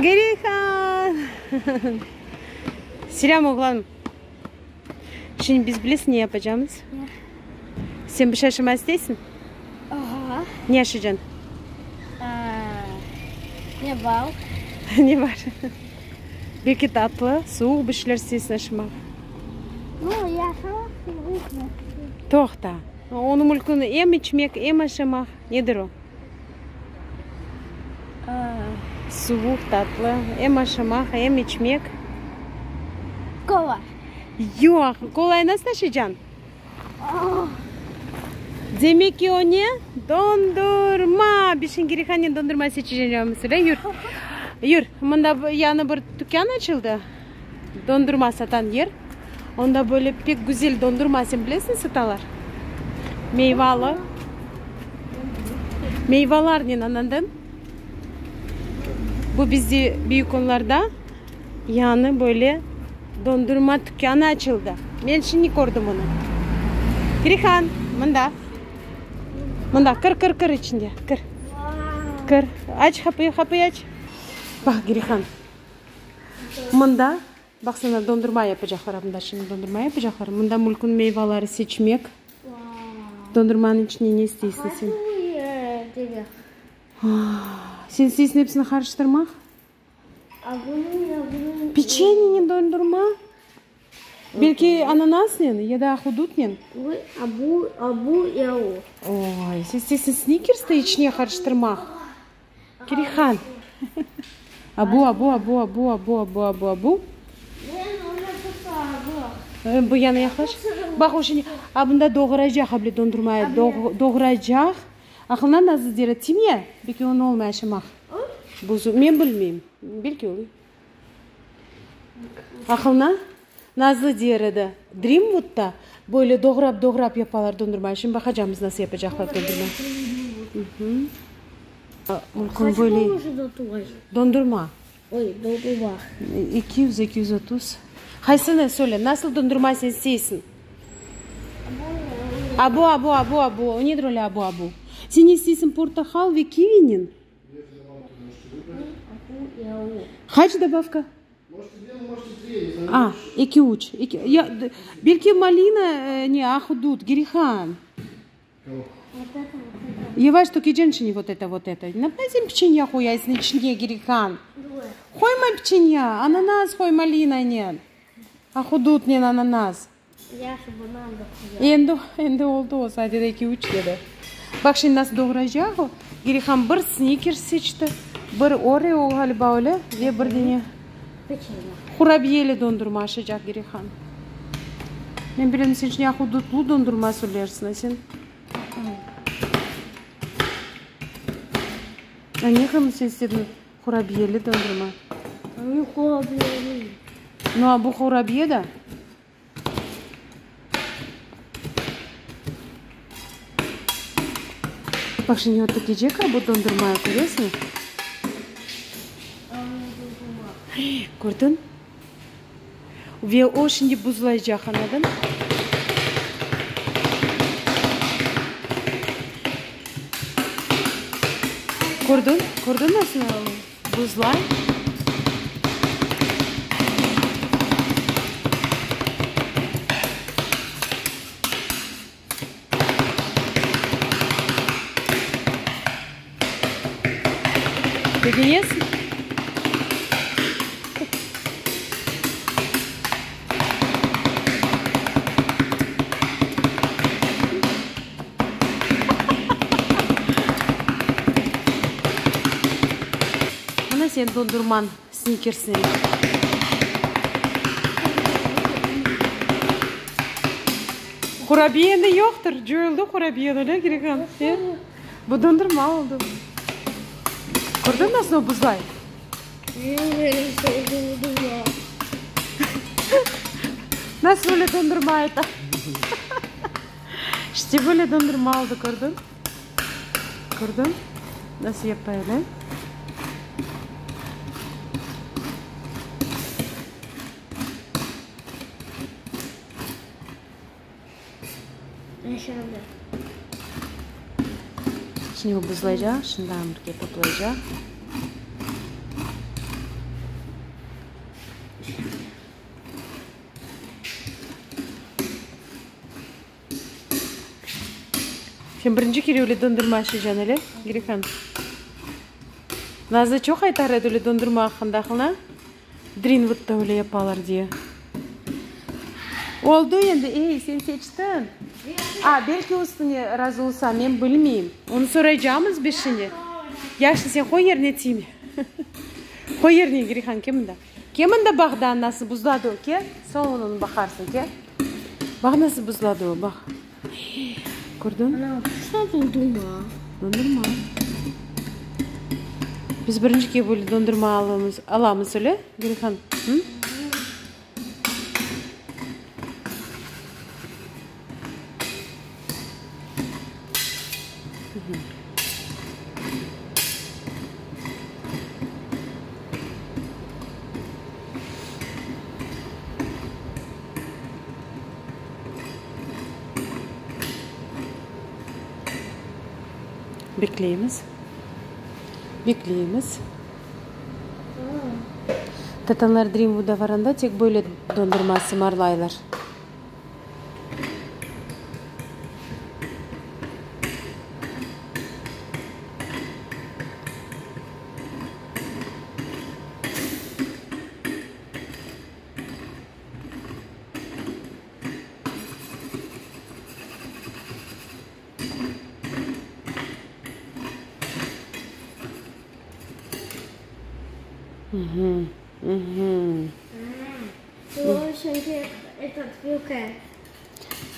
Gerihan! Selâm, oğlanım. Şimdi biz bilesiñ ne yapacağımız? Ne? Sen bir şey aşamağa isteysiñ? Aha. Ne aşacañ? Ne bar? Ne bar? Belki tatlı, suvuq bir şeyler isteysiñ aşamağa. Nu, ya aşamaq isteyim. Toqta. Onı mülkün em içmek, em aşamaq. Nedir o? Suvuq, tatlı, em aşamaq, em içmek. Kola. Yoq, kolayı nasıl aşacañ? Demek ki, o ne? Dondurma! Biz şimdi Girihanen dondurma seçeceğimiz, öyle? Yür, yür, mında yañı bir tükân açıldı, dondurma satan yer. Onda böyle pek güzel dondurma, sen bilesiñ, satalar. Meyvalı. Meyvalarnen, añladın? Bu bizde Büyükonlarda yañı böyle dondurma tükânı açıldı. Men şimdi kördim onı. Girihan, mında. Mında, kir, kir, kir içinde, kir. Kir. Aç qapıyı, qapıyı aç. Baq, Girihan. Mında Baqsana, dondurma yapacaqlar, mında şimdi dondurma yapacaqlar. Mında mülkün meyvaları seçmek. Dondurmanıñ içine ne isteysiñ sen? Sen isteysiñ episini qarıştırmaq? Peçenenen dondurma? Belki ananasnen ya da ahudutnen? Oy, sen isteysiñ snikersti içine qarıştırmaq? Kirihan. Abu, abu, abu, abu, abu, abu, abu, abu. Bu yana yaqlaş. Baq, o şimdi, a bunda doğraycaq, able dondurmayı doğraycaq. Aqılına nazı deri timye, belki onı olmay aşamaq. Buzu, men bilmeyim, belki olur. Aqılına Nazlı deri de Dreamwoodda böyle doğrap-doğrap yapalar dondurmayı. Şimdi baqacamız nasıl yapacaqlar dondurma. Mümkün böyle dondurma. 200, 230. Qaysını söyle, nasıl dondurma sen isteysiñ? Abu, abu, abu, abu. O nedir öyle abu, abu? Sen isteysiñ portaqal ve kivinen? Qaç dobavka? A, eki, üç. Eki, ya, belki malina, ne, ahudut, Girihan. Yavaş tökeceñ şimdi vot eto, vot eto. Napay sen peçenya qoyaysıñ içine, Girihan? Qoyma peçenya, ananas qoy malinaynen. Ahudutnen ananas. Endi, endi oldı o, saat edi eki, üç dedi. Baq şimdi nasıl doğraycaq o. Girihan bir snikers seçti, bir oreo ğaliba öyle ve bir dene qurabiyeli dondurma aşacaq Girihan. Men bilem, sen şimdi ahudutlu dondurma söylersiñ, a sen? A ne qılım sen istediñ qurabiyeli dondurma? Nu, a bu qurabiye da. Baq şimdi o tökecek a bu dondurmayı, köresiñ? Kördiñ? Ve o şimdi buzlaycaq, añladıñ? Kördiñ? Kördiñ nasıl buzlay? Begenesiñ? Mına seniñ dondurmañ, snikersiñ. Qurabiye endi yoqtır, coyuldı qurabiye, öyle Girihan? E? Bu dondurma oldı. Kördiñ nasıl o buzlay? Nasıl öyle dondurma ayta? İşte böyle dondurma oldı, kördiñ? Kördiñ? Nasıl yapa öyle? Şimdi o buzlaycaq, şimdi birge toplaycaq. Sen birinci kere öyle dondurma aşaycañ, öyle, Girihan? Nazlı çoq aytar edi öyle dondurma aqqında, aqılına? Drinvudda öyle yapalar diye. Oldu endi, ey, sen seçtiñ. A, belki üstüne razı olsa, men bilmeyim. Onı soraycamız biz şimdi. Yahşı, sen qoy yerine tiyme. Qoy yerine, Girihan, kel mında. Kel mında baq daa nasıl buzladı o, kel. Soñ onı baqarsıñ, kel. Baq nasıl buzladı o, baq. Kördiñ? Ana, bu dondurma. Dondurma. Biz birinci kere böyle dondurma alamız, alamız öyle, Gülhan? Hı? Bekleymiz. Bekleymiz. Tatanlar Dreamwood'a varanda tek böyle dondurma sımarlaylar.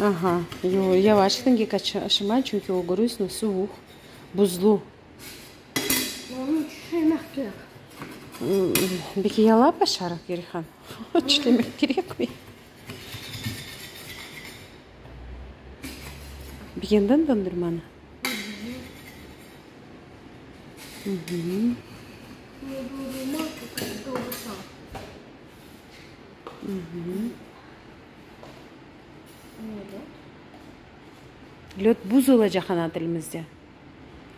Aha, yavaş aşama, çünki o, körüysiñmi, suvuq, buzlu. Belki yalap aşarıq, Gerihan? Tişlemek kerekmi? Begendiñ dondurmanı? Löt buz olacaq ana tilimizde.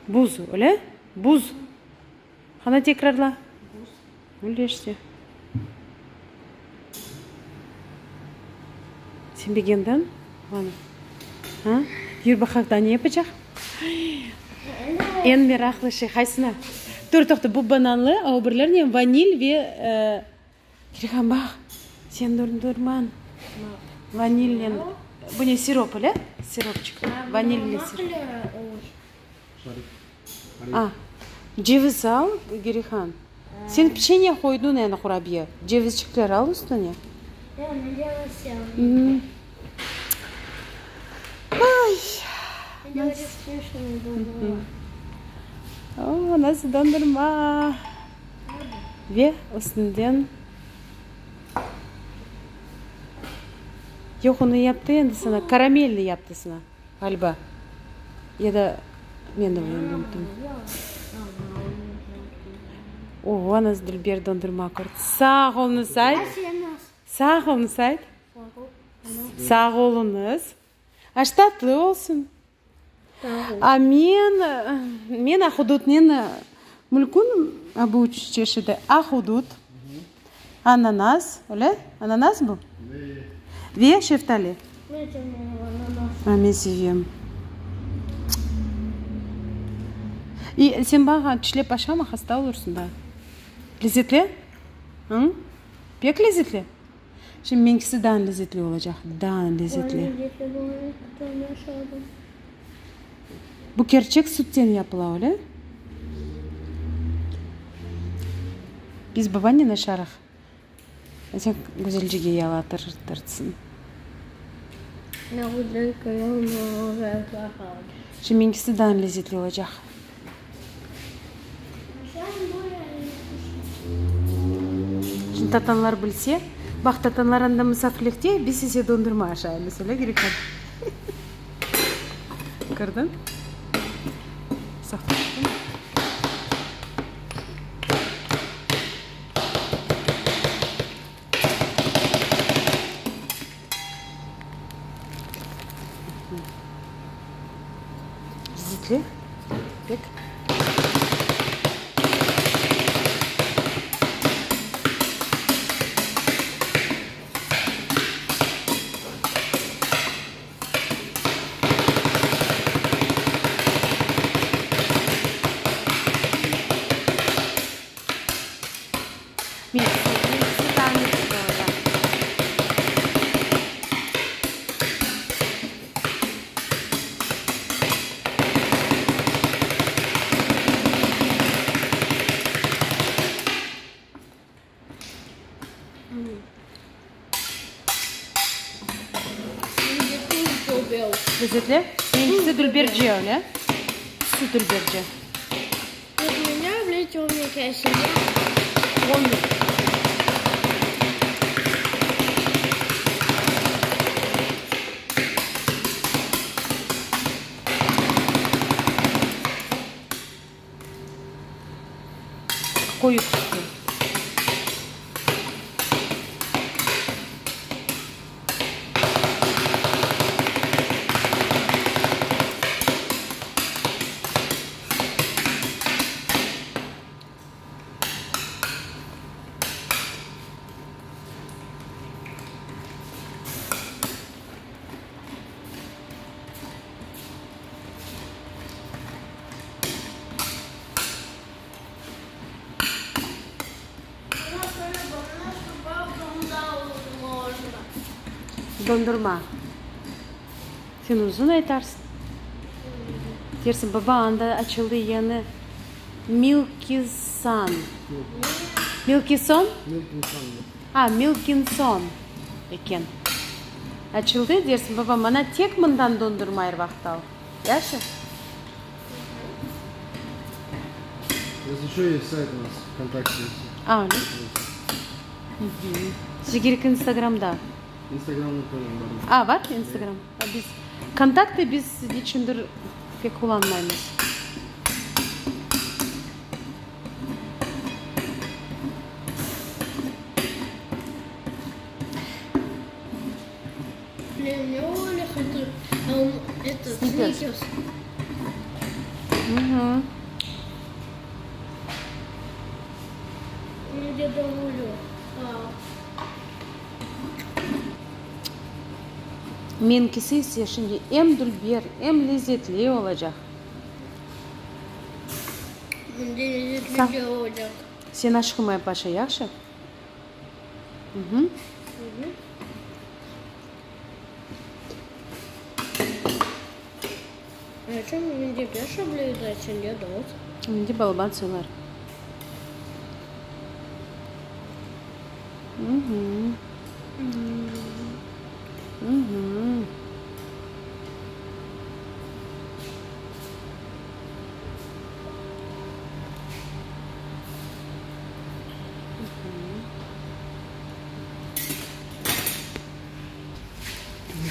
Buz, öyle? Buz. Qana tekrarla. Buz. Öyle işte. Sen begendiñ? Qana. Ha? Yür baqaq daa ne yapacaq? Eñ meraqlı şey qaysına? Tur, toqta, bu bananlı, a o birler ne? Vanil ve Kirihan, baq, sen dondurmañ vanilnen, bu ne, sirop, öyle? Siropçik, vanilli sirop. A, ceviz al, Girihan. Sen piçenye qoydıñ endi qurabiye, cevizçikler al üstüne. Ay! O, nasıl dondurma! Ve üstünden Yoq, onı yaptı endi sana, karamelni yaptı sana, ğaliba. Ya da men de endi unuttım. O, nasıl dülber dondurma kördi. Sağ oluñız ayt. Sağ oluñız ayt. Sağ oluñız. Aş tatlı olsun. A men, men ahudutnen mülkün, bu üç çeşidi, ahudut, ananas, öyle? Ananas bu? Ve şeftali. A men sevem. İ, sen bağa tişlep aşama, hasta olursıñ daa. Lezetli? Hı? Pek lezetli? Şimdi menkisi daa lezetli olacaq, daa lezetli. Bu kerçek sütten yapıla, öyle? Biz babannen aşarıq. Sen güzelcege yalatırtırsıñ. Şimdi menkisi daa lezetli olacaq. Şimdi tatanlar bilse, baq, tatanlar anda musafirlikte, biz ise dondurma aşaymız, öyle Girikan? Kördiñ? Lezzetli pek. Menkisi daa nefis olacaq. Lezzetli. Meniñkisi dülberce öyle. Tüsü dülberce. Qoyu tüslü. Dondurma. Sen uzun aytarsıñ. Dersiñ, baba, anda açıldı yañı Milkisan. Milkison? A, Milkinson eken. Açıldı, dersiñ, baba, maña tek mından dondurma er vaqıt al. Yahşı? A, öyle? Sizge kerek Instagramda. A, bar Instagram. Biz Vkontakte biz niçündir pek qullanmaymız. Snickers. Meniñkisi ise şimdi em dülber, em lezetli olacaq. Sen aşıqmay paşa, yahşı? Mende balaban soylar.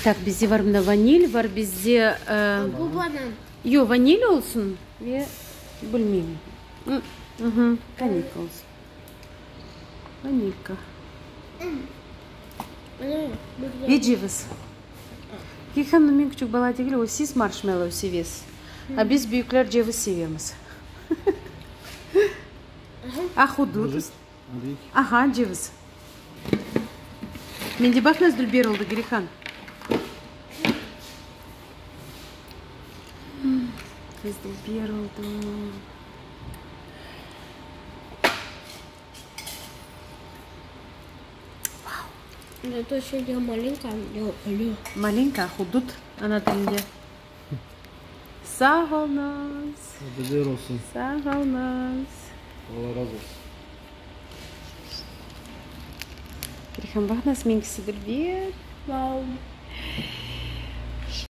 Tak, bizde var mında vanil, var bizde... Bu banan. Yoq, vanil olsun ve bilmeyim. Vanilka olsun. Vanilka. Ve ceviz. Kikanım, men küçük bala degil, o siz marşmellow sevesiz, a biz büyükler ceviz sevemiz. Ahudut. Aha, ceviz. Mende baq nasıl dülber oldı, Girihan. Nasıl dülber oldı. Malinka, hudut ana tilinde. Sağ oluñız. Haber olsun. Sağ oluñız. Allah razı olsun. Girihan, baq nasıl meniñkisi dülber. Vau.